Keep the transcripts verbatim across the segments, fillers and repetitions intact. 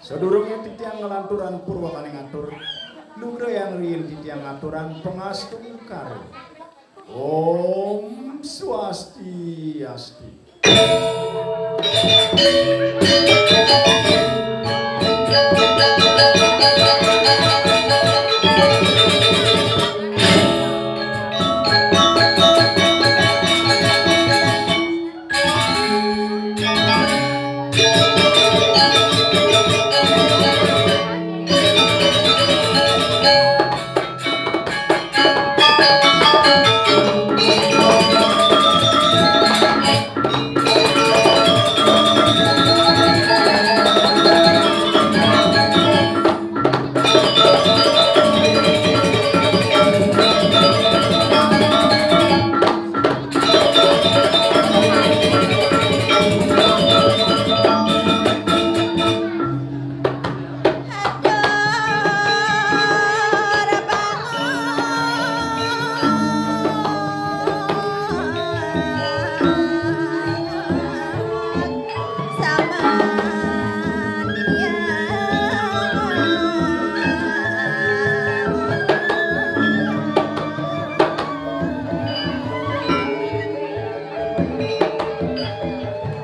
Sadurunge titiang nglanturang purwakaning atur, lugrayang riin titiang ngaturang pangastungkara. Om Swastiastu.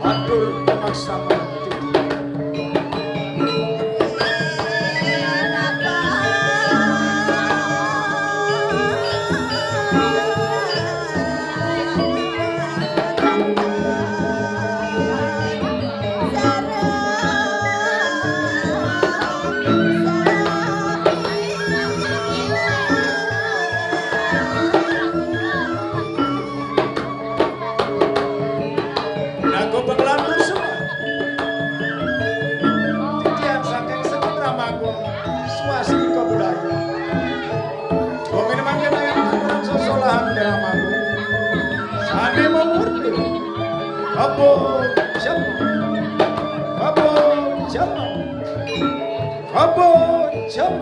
Atur pamaksana. Nago panglantur semua. Titiang saking Seken Ramagung, swastika budaya. Kami mangkin ayam aturan sesolahan Ramagung. Sane mamurti. Kabo jam. Kabo jam. Kabo jam.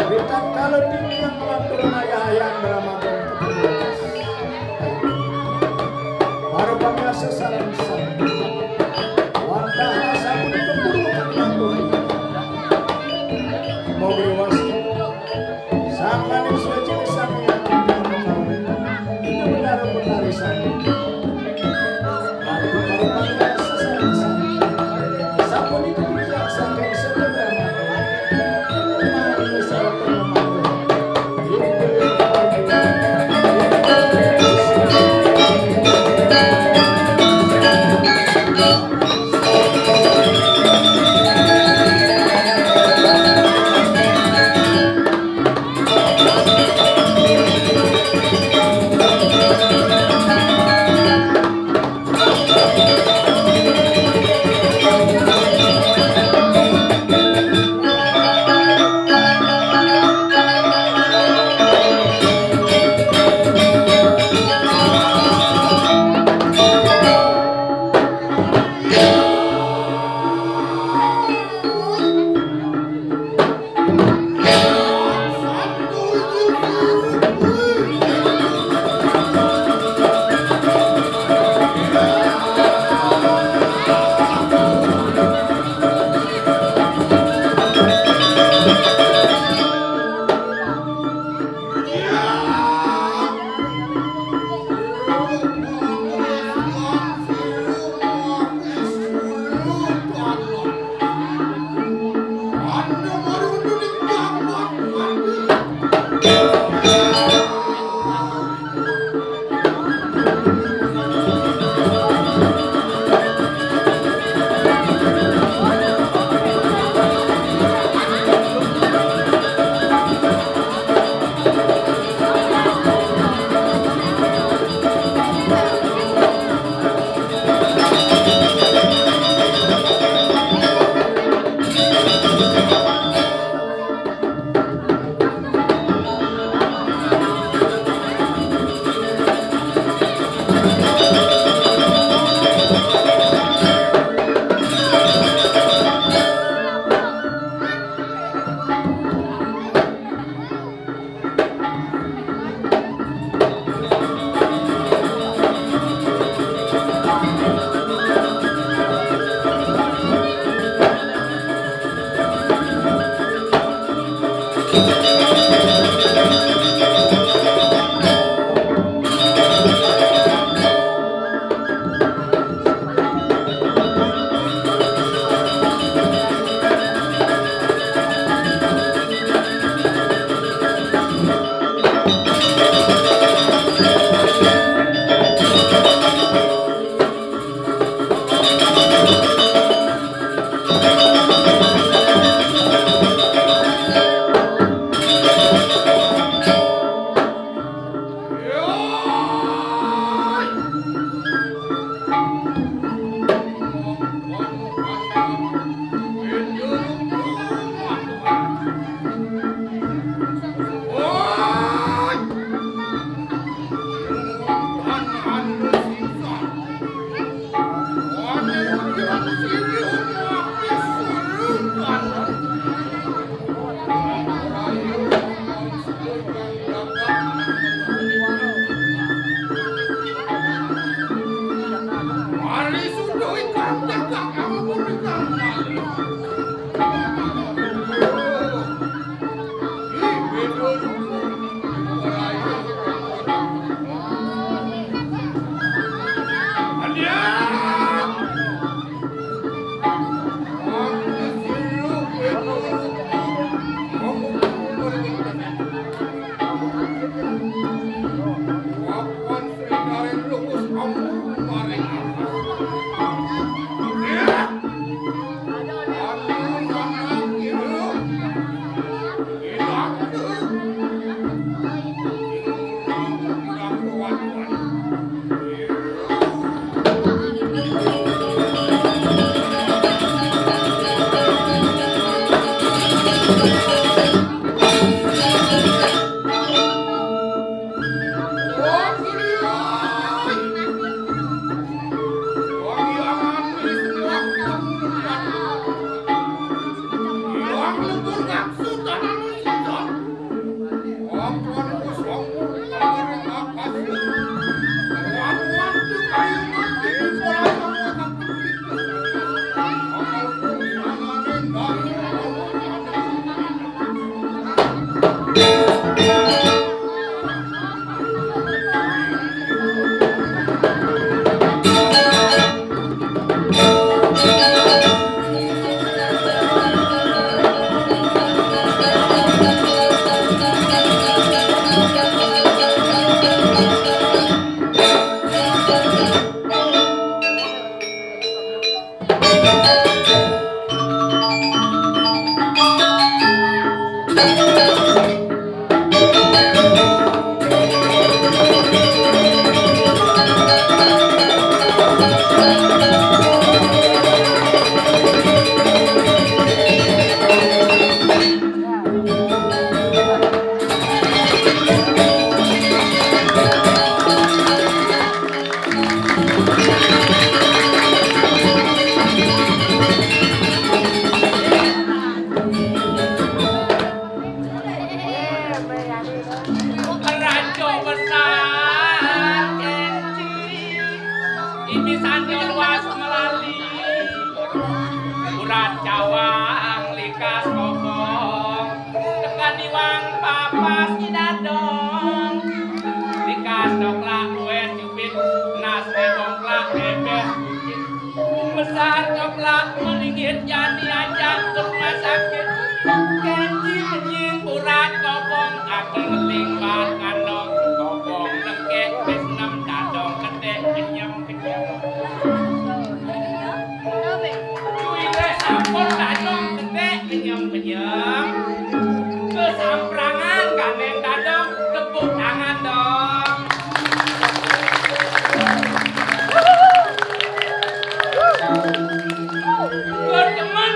Ritatkala titiang nglanturang ayahan Ramadan. Para pamiarsa sareng sami. Wantah sapunika purwa kang matur. Mogi wastu. Sangkaning suci sang Hyang Widi Betara Betari sami. Sapunika titiang saking Seken Ramagung. Mangke sareng Ramagung. Raja besar Kenji, ini sanja luas melali. Urat cawang likas kobong, tekan iwang papas kidadong. Likas coklak kue cupit, nas kue bongklak bebek. Besar coplak melinggit, jani ajak ke rumah sakit. Kenji menying urat kobong, kaki ngeling bat ngandong. Kobong lengkek, wis nem dadong, ketek kenyem kenyem. Cuy wis sampun dadong, ketek kenyem kenyem. Kesamprangan gandeng dadong, tepuk tangan dong. Ketemen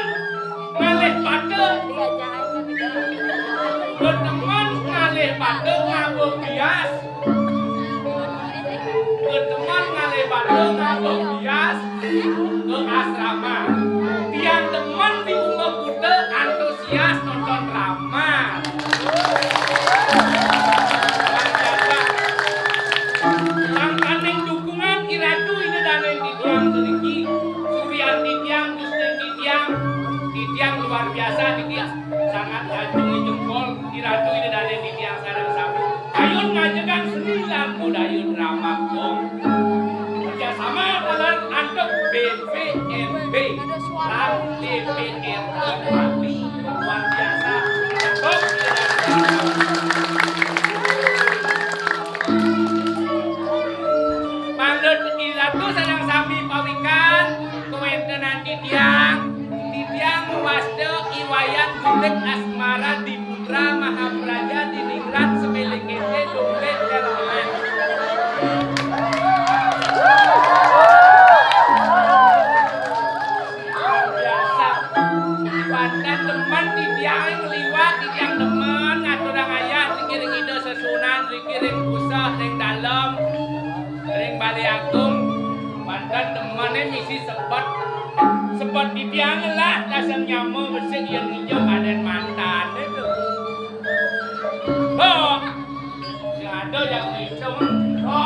ngalih batu. Ketemen ngalih batu ngabuk bias. Ketemen ngalih batu ngabuk bias ke asrama. Tiang temen di Bunga Kuta antusias nonton drama. Langkaning dukungan Iratu Ida Dané titiang seniki, Suryan titiang, Gustin titiang, titiang luar biasa niki, sangat ngajungi jempol Iratu Ida Dané titiang sareng sami. Kayun ngajegang seni lan budaya drama gong. Kerjasama taler antuk B V M B lan D P R Bali luar biasa. Antuk Ida Dané. Mangda teki ratu sareng sami pawikan, kawéntenan titiang, titiang wasta I Wayan Gundeg Asmara Diputra Mahapraja Diningrat Semele Kete Dumrek Dalaman. Luar biasa. Wantah demen titiang liwat, titiang demen ngaturang ayah, niki ring Ida Sesuunan, niki ring Puseh, ring Dalem, ring Balé Agung. Wantah demené misi sebet. Sebet titiang lah, dasar nyama besik yang nginjak badan mantan itu. Ho! Sing ada yang ngitung. Ho!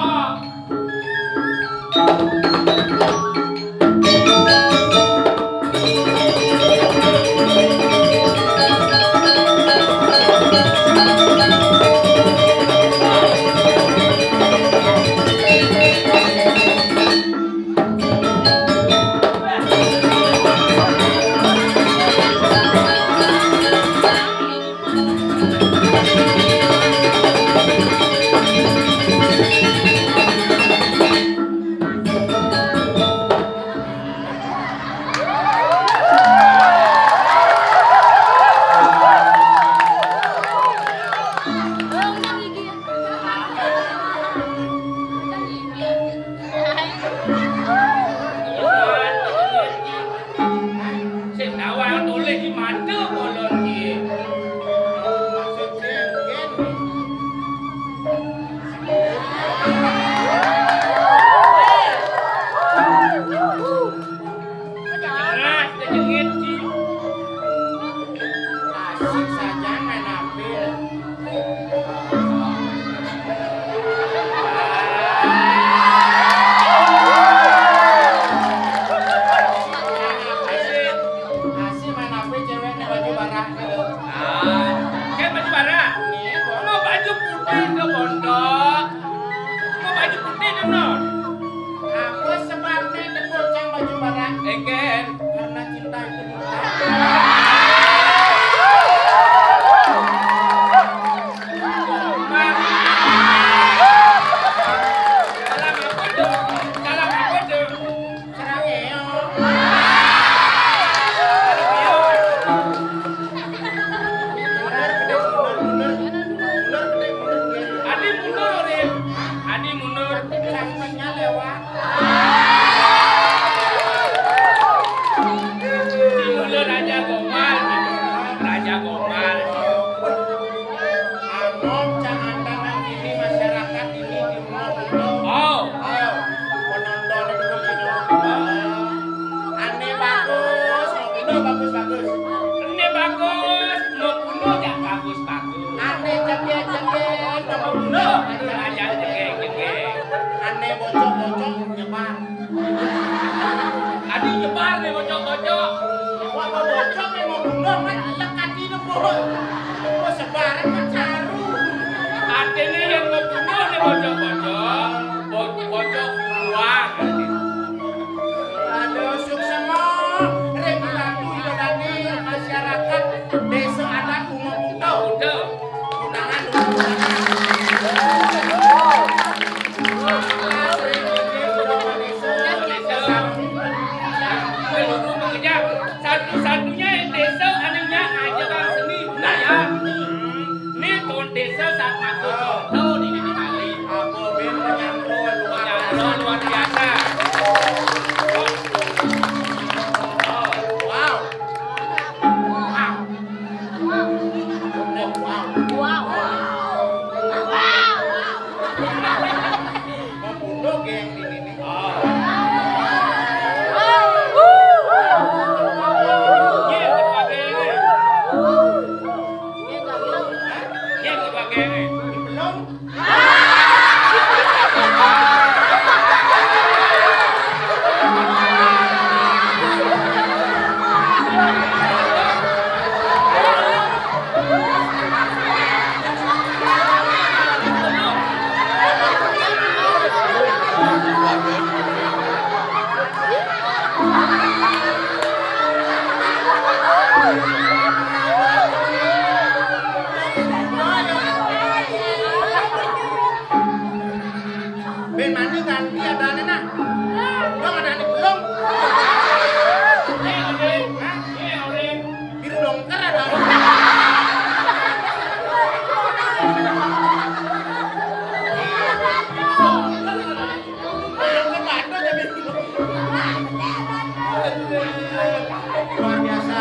Om, jangan-jangan ini masyarakat ini di rumah itu. Oh. Oh, penonton itu di rumah. Ane bagus, mau bunuh bagus-bagus. Ane bagus, mau bunuh ya bagus-bagus. Ane jeget-jeget, mau bunuh aja jeget-jeget. Ane bocok-bocok nyebar. Adi nyebar nih bocok-bocok. Wah, mau bocok nih, mau bunuh, kan lekat ini, Bos. Mau sebaran kan saru. Artinya yang mau bunuh nih bocok-bocok. Bo-, bocok buruan. Aduh, suksema. Rek bantu idolane masyarakat desa adat Bunga Buto. Buto. Undangan, undangan. Satu-satunya desa anunya aja bang seni budaya. Ini tuh desa saat masuk contoh di di kali. Apa ben penyantun luar biasa. Luar biasa. Wow. Wow. Wow. Membunuh geng ini nih. Oh. Iya, ketua geng. Hah? Iya, ketua geng. Belum. Ben mandi ganti adane nah. Dong adane belum. Hah? Biru dongker adane. Luar biasa.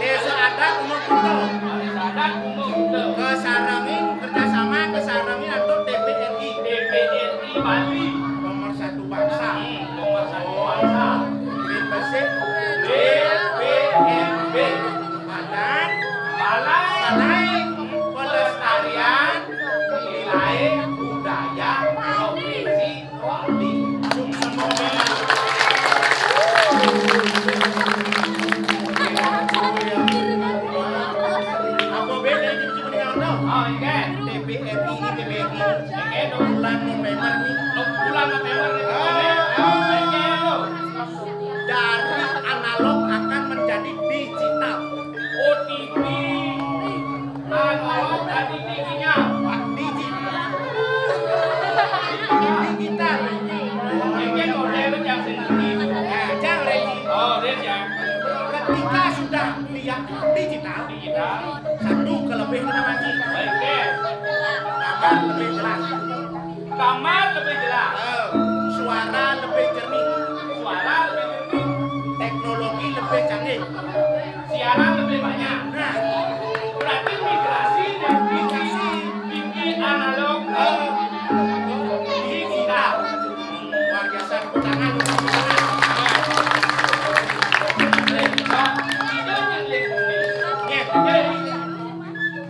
Desa adat Bunga Buto. Desa adat Bunga Buto. Kesarengin kerjasama, kesarengin antuk D P R I. D P R I Bali. Nomor satu bangsa. Hmm, nomor satu bangsa. Di Besik. D P R B. Badan. Balai. Balai Pelestarian Nilai Budaya Provinsi Bali. Sukses. Apa beda ini sebenarnya? Oh, iya. T B R I ini, T B R I. Bulan November nih. Bulan November nih. Ah, ah. Dari analog akan menjadi digital. O T P. Analog tadi giginya. Digital. Digital. Ini model yang sendiri. Nah, jangan lagi. Oh, dia siap. Ketika sudah lihat digital, digital. Satu kelebihan apa sih? Oke. Gambar lebih jelas. Gambar lebih jelas. Eh, suara lebih jernih. Suara lebih jernih. Teknologi lebih canggih. Siaran lebih banyak. Nah. Berarti migrasi dari T V, T V analog ke digital. Luar biasa, tepuk tangan. Iya, iya.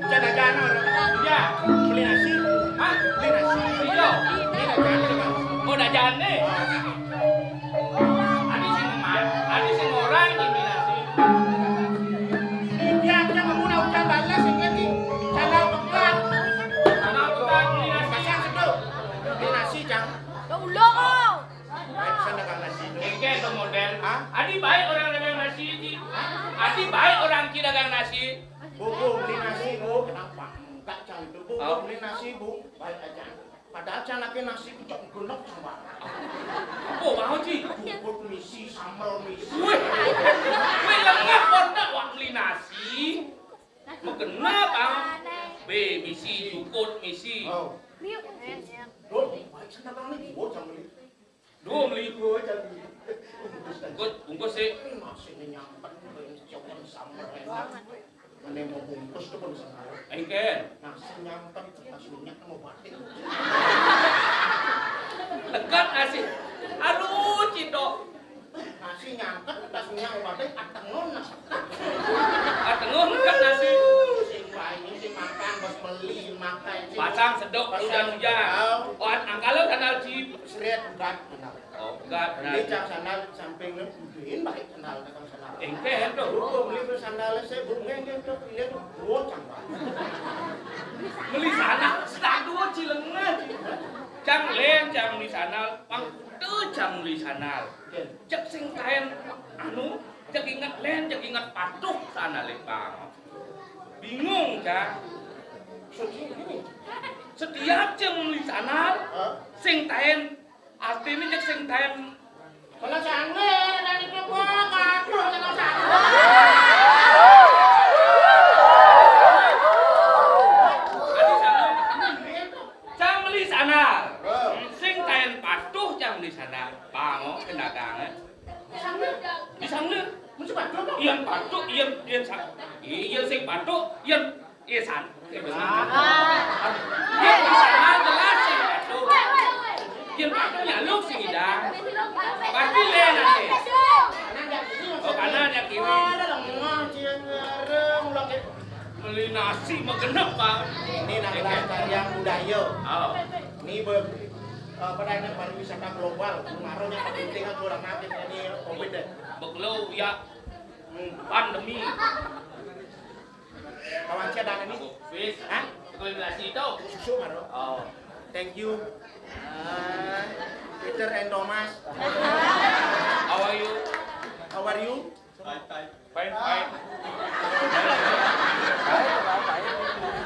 Jajan orang. Iya. Beli nasi. Hah? Beli nasi. Iya. Ini jajan, Bang. Oh, jajan nih. Adi sing eman, adi sing orang ini nasi. Iya, Cang, kamu nak ucap balas yang ini. Salah pekat. Salah pekat, ini nasi. Pasang sedok. Ini nasi, Cang. Ya Allah. Baik, pesan dagang nasi itu. Engke itu model. Hah? Adi baik orang dagang nasi, Ji. Adi baik orang Ci dagang nasi. Bu, bu, beli nasi, Bu. Kenapa? Enggak, Cang, itu, Bu. Oh. Bu, beli nasi, Bu. Baik aja. Padahal Cang lagi nasi ku cok genep sama. Oh, mau, Ji? Bubut misi, sambel misi. Wih. Wih, lengah kok ndak wak beli nasi. Mau genep, ah. Be, misi, jukut, misi. Oh. Duh, baik sana Bang nih, gua Cang beli. Duh, beli. Gua Cang beli. Bungkus, bungkus sih. Nasi ini nyampet, jauh sama enak. Né mau bungkus to pun sandal. Éngkén. Nasi nyangkep, tas minyak mau batik. Legat nasi. Aduh, Cito. Nasi nyangkep, tas minyak mau batik, atengon nasi. Atengon legat nasi. Sing baé sing makan, bos beli, sing makan, sing pasang sedok, bos ujan-ujan. Oh, angkalo sandal Cip. Srét, berat, benar. Oh, berat, benar. Ini cang sandal samping, buduhin baik sandal, cang sandal. Éngkén to. Buku beli to sandal, saya buku éngkén to, pilih to, buat cang, Pak. Beli sandal, sandal dua cilengnya. Cang lén, cang beli sandal, pang kuda cang beli sandal. Oké. Cék sing taén, anu, cék inget lén, cék inget patuh sandalé, Bang. Bingung, cang. Setiap cang beli sandal, hah? Sing taén Artiné cék sing taén. Kena sangler, dan itu gua ngaku kena sangler. Adi sangler. Cang beli sandal. Sing taén patuh cang beli sandal. Pango kendagangan. Di sangler. Mesti patuh to? Yén patuh, yén, yén sa-, yén sing patuh, yén Iya, san. Iya, bener. Ah. Iya, di sana jelas sing patuh. Yén patuh nyaluk sing idang. Pasti lé nanti. Oh, kanan ya kiri. Beli nasi mah genep, Pak. Ini nang pelestarian budaya. Oh. Ini ber-, apa namanya, pariwisata global. Pengaruhnya penting kan kurang aktif ini covid deh. Beglo ya. Hmm. Pandemi. Kawan saya dan ini. Bis. Hah? Kombinasi itu. Susu, Maro. Oh. Thank you. Ah, Peter and Thomas. How are you? How are you? Fine, fine. Fine, fine.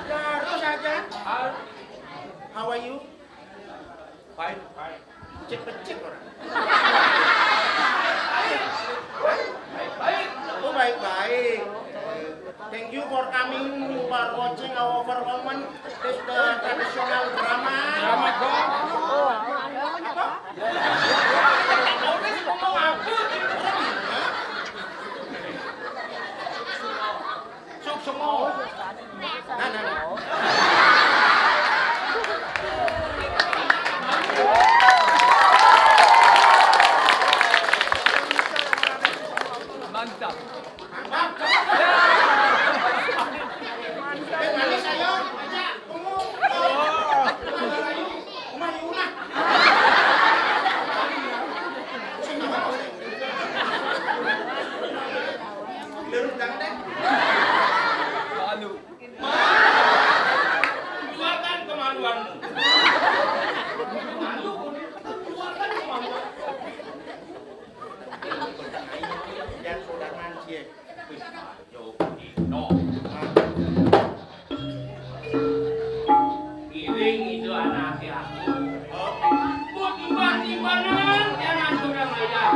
Terus aja. How are you? Baik, baik. Cek-cek orang. Baik, baik. Oh, baik-baik. Thank you for coming, for watching our performance. This the traditional drama. Drama, Bro. Apa? Ngomong apa? Sok semua. Nah, nah, nah. Mantap. Mantap. Eh, manis, ayo, aja. Tunggu. Rumah Yuna. Lerut dang deh. Malu. Keluarkan kemaluanmu. Malu. Keluarkan kemaluanmu. Yang sudah mancing. Wis, ayo, Dino. Iring itu anaknya aku. Buat iban-ibanan, jangan sudah ngajak.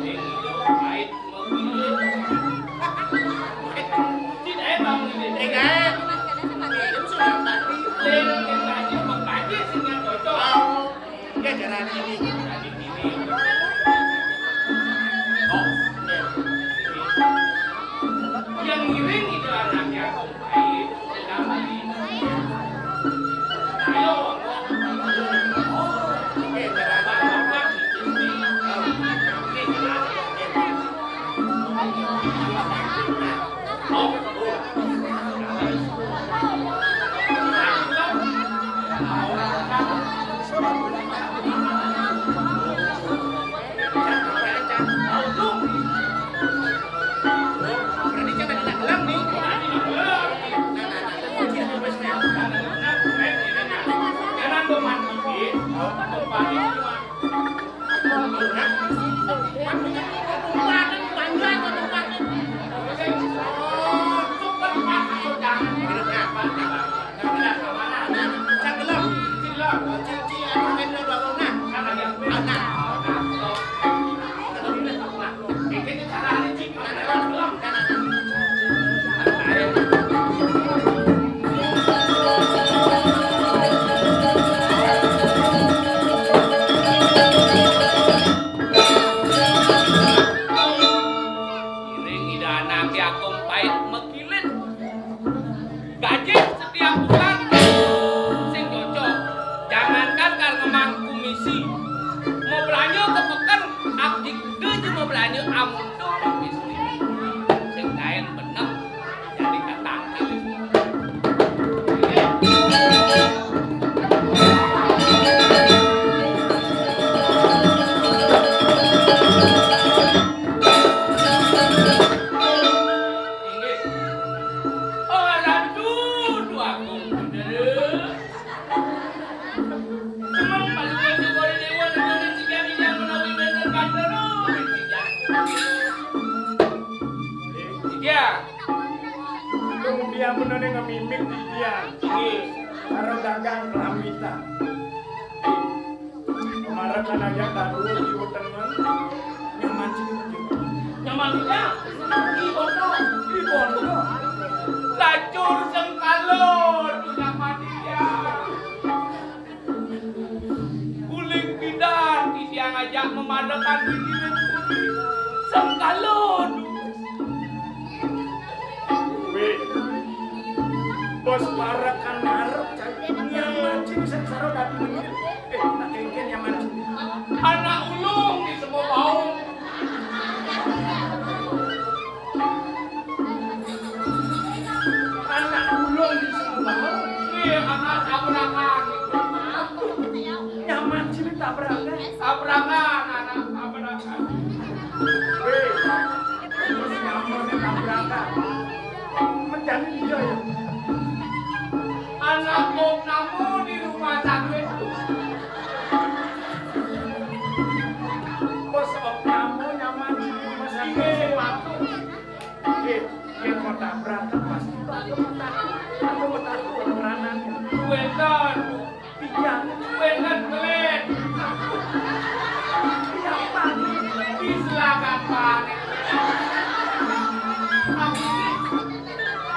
Iring itu pahit. Yang ngiring itu anaknya. Amunane ngemimik titiang. Nggih. Karo dagang kelamitan. Kemarin kan aja dadu di Utengen. Nyaman sih. Nyaman ya? Di Bondo. Di Bondo. Lacur sengkalo, dunia mati ya. Uling pidan titiang ajak memadekan diri. Sengkalo, duh. Wih, bos parekan arep cai nyang mancing sengsara dadi menir. Eh, tak kengken nyang mancing. Anak ulung di semua baung. Anak ulung di semua baung. Iya, anak tabrakan. Nyang mancing tabrakan. Tabrakan, anak tabrakan. Wih, terus nyamone tabrakan. Menjadi dia ya. Anak Om Namo di rumah sakit. Bos Om Namo nyamane di rumah sakit. Iya, waktu. Iya, iya, mau tabrakan pasti aku mau takut. Aku mau takut, orang rananya. Wénten. Pidan. Wénten kelet. Pidan panik. Di selakan panik. Abdi.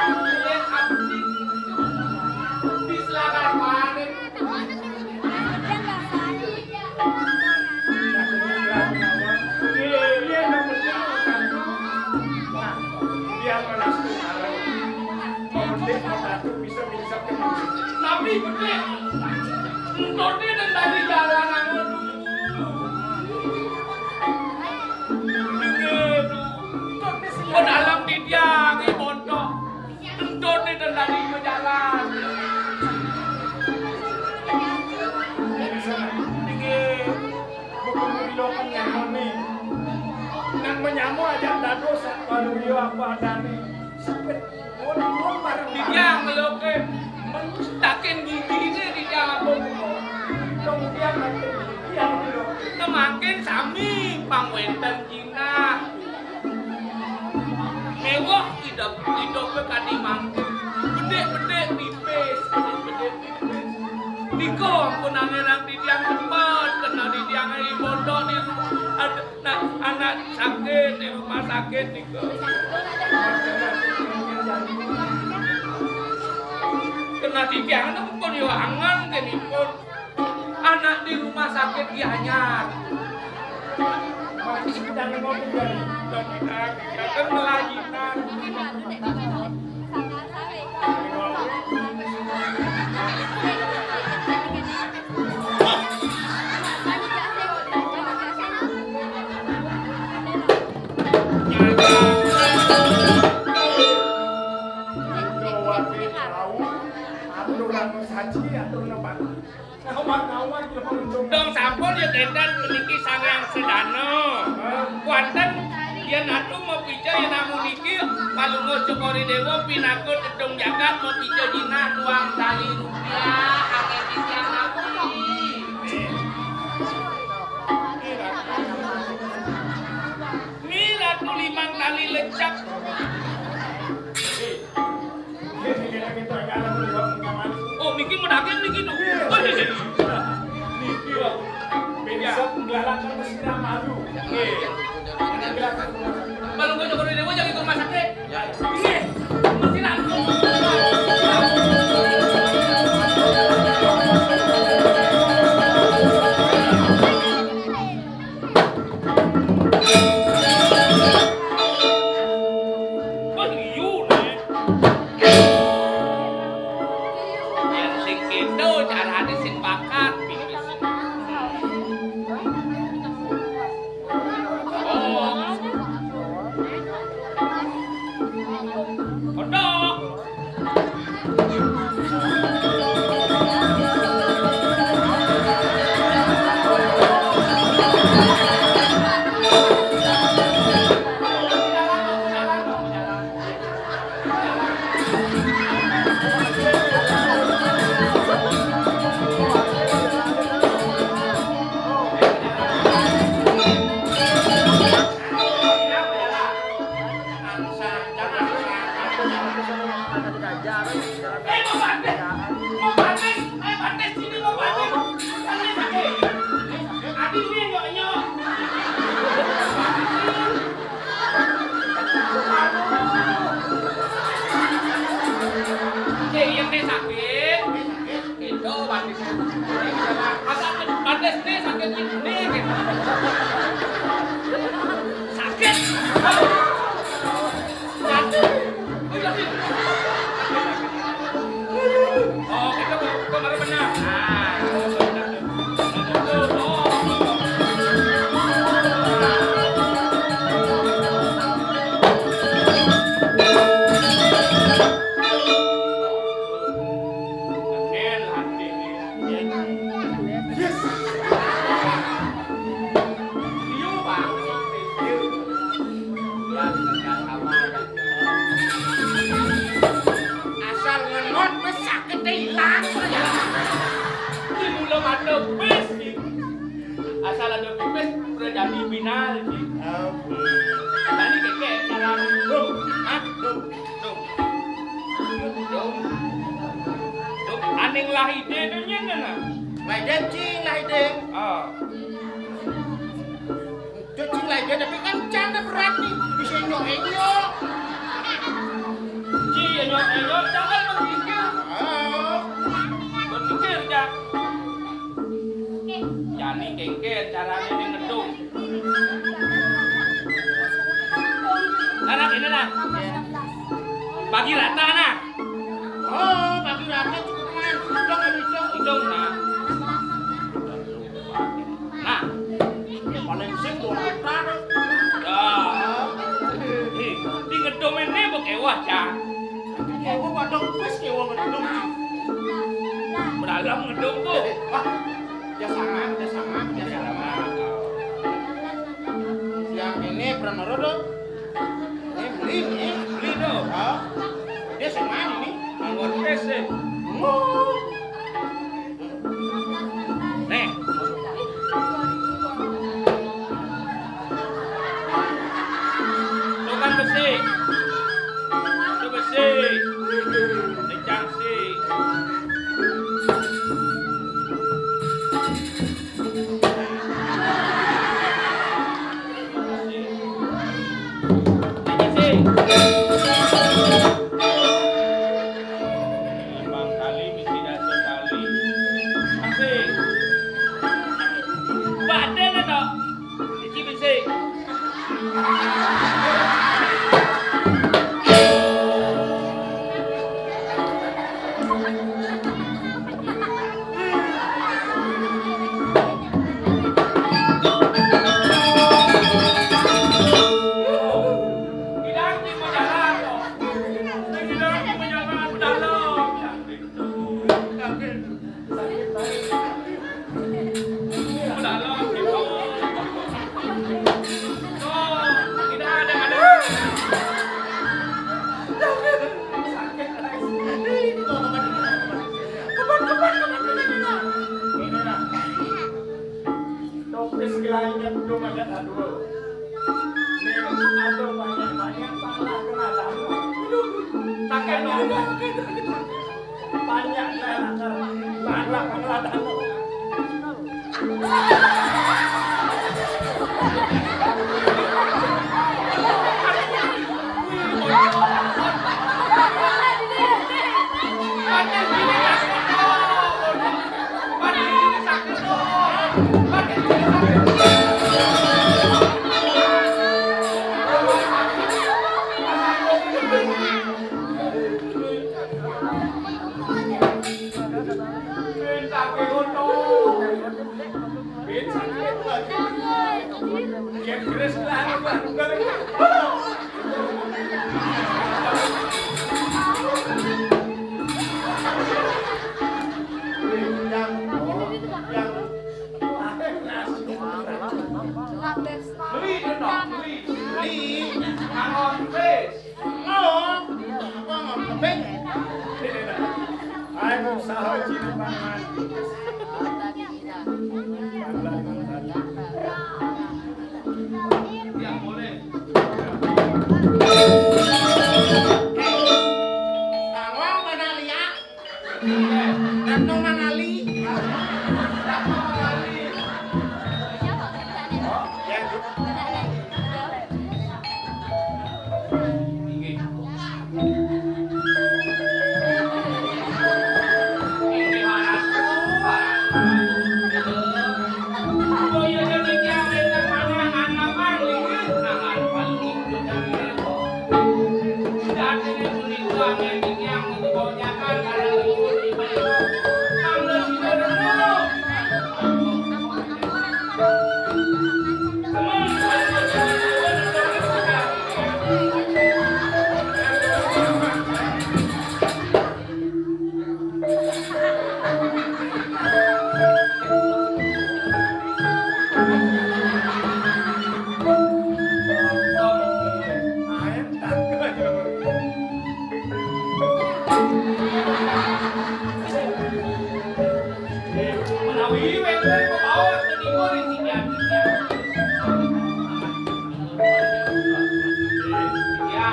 Kelet abdi. Di selakan panik. Iya, iya, iya. Tapi betik, entone nang tadi jalan anu. Ke dalam didiangi montok. Entone nang tadi jalan. Niki bukan mengilokan nyamone. Nang menyamo aja dados, waduh, iya apa adane. Sepet. Dia ngeloke mestakin gigine di jalan. Kemudian makin dia ngeloke. Semakin sami pang wénten jinah. Mewah idep, idepe kadi mangke. Bedek-bedek pipis, bedek-bedek pipis. Nika ampun angeran titiang cepet kena titiang ing pondok niku. Aduh. Nah, anak sakit di rumah sakit niku. Kena titiang pun yo angen kenipun. Anak di rumah sakit Gianyar. Masih sedang ngopi dari, dari, dari, dari, dari, Dong sampun ya, Deden, puniki Sang Hyang Sedana. Kuanten yen atu mapica yen namu niki, Palungguh Cokor I Dewa pinaka tedung jagat, mapica jinah duang tali rupiah, angin titiang namu niki. Ni ratu limang tali lecak. Oh, niki medaging niki, Duk. Oh, iya, iya. Niki lho. Besok nggalakno mesra malu. Nggih. Kalau gue jokowi dewa jadi rumah sakit. Nggih. Mesti langsung. Wah, liyu, Nek. Yen sing kéto carané sing bakat. Oh. Eh, mau bantes. Mau bantes. Eh, bantes sini mau bantes. Ini sakit. Adi ini nyok-nyok. Aduh. Eh, iya, teh sakit. Itu bantes. Masa bantes nih sakit ini gitu. Sakit. Sakit. Oh, kita tuh, tuh baru benar. Nah, tuh, tuh, tuh. Angel hati. Yes. Iya, Bang. Iya. Ya, sama. Asal ngenot wis sakit ilang ya. Di mula mata wis. Asal ada pipis udah jadi final sih. Ampun. Tadi keke cara dong. Hah? Dong. Dong. Dong. Dong. Aning Lahide tuh nyen nah. Lahide cing Lahide. Ah. Cacing lagi, tapi kan canda berarti bisa nyok-nyok. Ji, nyok-nyok, jangan berpikir. Oh. Berpikir, Jak. Jani kengken caranya nih ngedung. Nah, nah, ini nah. Bagi rata nah. Oh, bagi rata cukup kan. Hitung, hitung. Hitung nah. Nah, paling sing dua juta. Ya. Eh, di ngedom ini mbok ewah, Cak. Ewah padahal wis ewah ngedom. Beralam ngedom tuh. Ah, ya sama, ya sama, ya sama. Yang ini pernah tuh. Ini beli nih. Beli tuh. Hah? Dia sing mana ini? Anggur es deh. Ngomong. Nih. Tukang besi. Itu besi. Kencang sih. Limang kali mesti dah sekali. Asik. Badan dah. Isi besi. Topis lainnya belum ada dua. Nih, ada banyak-banyak salah kena tamu. Pakai nomor. Banyak salah kena, salah kena tamu. Beli, dong, beli. Beli. Angon, wis. Ngomong. Apa ngomong? Keping. Ayo, usaha ciri pangan. Yang boleh. Tangwang mana Retno Manali. Retno Manali. Ya, inggih. Inggih, Ratu. Kaya demikian, ingkang panjenengan ngamar, inggih, akan paling ikut dari Retno. Jatine punika anggen tiyang kebanyakan arep ikut ibadah. Mangda sida Retno. Menawi wénten pabaos menika ring titiang. Ya.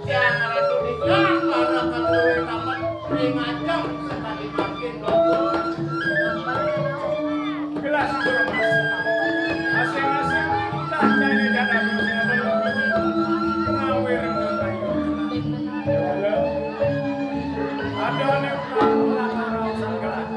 Tiang Ratu Dika, para keduwe tamet ring ajeng sekadi mangkin, Bagus. Gelas Mas. Asing-asing titah jane jana sing ada ngawe renggang ayu. Ada ane ora ora usah gelas.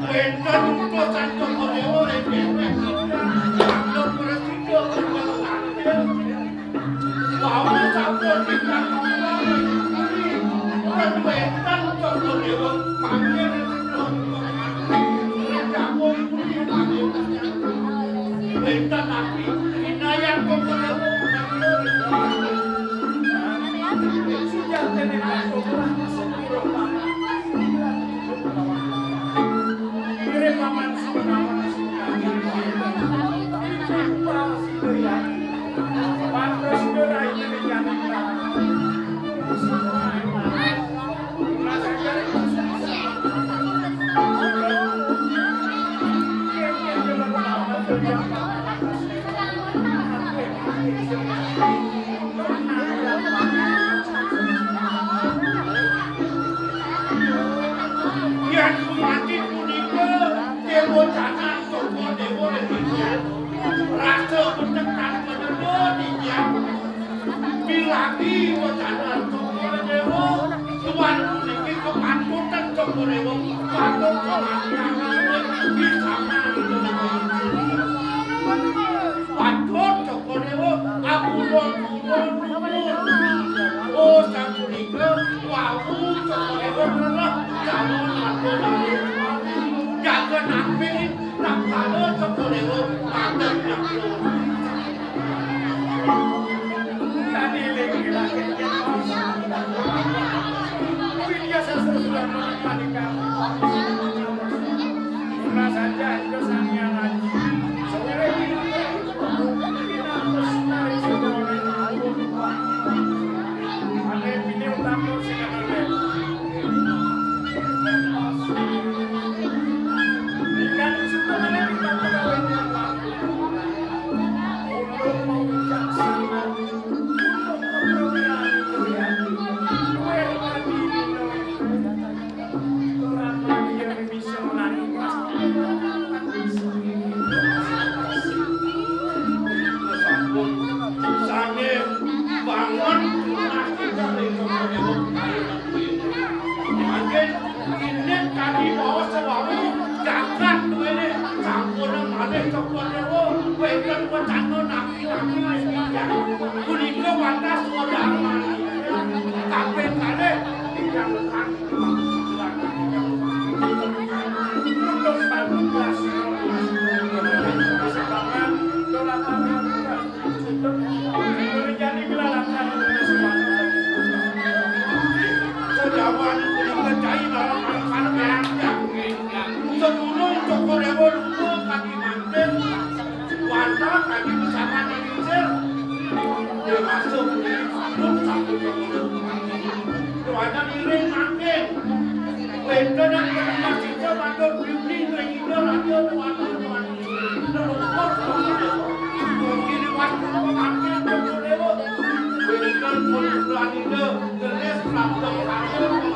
Wénten utusan Cokor Déwa ring Benteng Gedé. Mangda prasida kagem tangkil. Wau sampun titah kula ring puri. Ten wénten Cokor Déwa manggil ring puri. Wénten napi? Kinayang Cokor Déwa manggil ring puri. Sujatine Cokor Déwa sepira banget. Yén gumanti punika, Déwa Canan Cokor Déwa ring titiang. Rasa bentek tan penedo titiang. Cokor Dewa, patut pangangkang, bisa mangkang. Patut Cokor Dewa, ampun, ampun, ampun. Oh, sapunika, wau Cokor Dewa ngrereh calon ratu. Jaga nampik, tatkala Cokor Dewa patut nyangkut. Tadi lagi lagi. Widya Sastra sudah menikah. Merasa jatuh sang yang lagi. Sebenarnya ini, ini harus menarik sebenarnya. Ada yang pilih utama sebenarnya. Ikan suka mana kita pegawai yang untuk mau bijaksana. Sané bangun. Mangkin indik kadi bawa selalu jagat duwene sampun malih Cokor Dewa wénten wacana naki-naki. Punika watas swadharmani. Kaping kalih ingkang untuk pamungkas. Sejaman punika cai marang anak-anak yang sedulur Cokor Dewa lupa kaki manten. Wantah kami bersama manusia. Dewasa pun hidup satu kehidupan. Keluarga diri makin. Wénten yang terima kita matur beli sehingga raja kuasa Tuhan. Leluhur kemudian. Mungkin waktu makin berdewa. Wénten pun berani gelis laptop kami makin.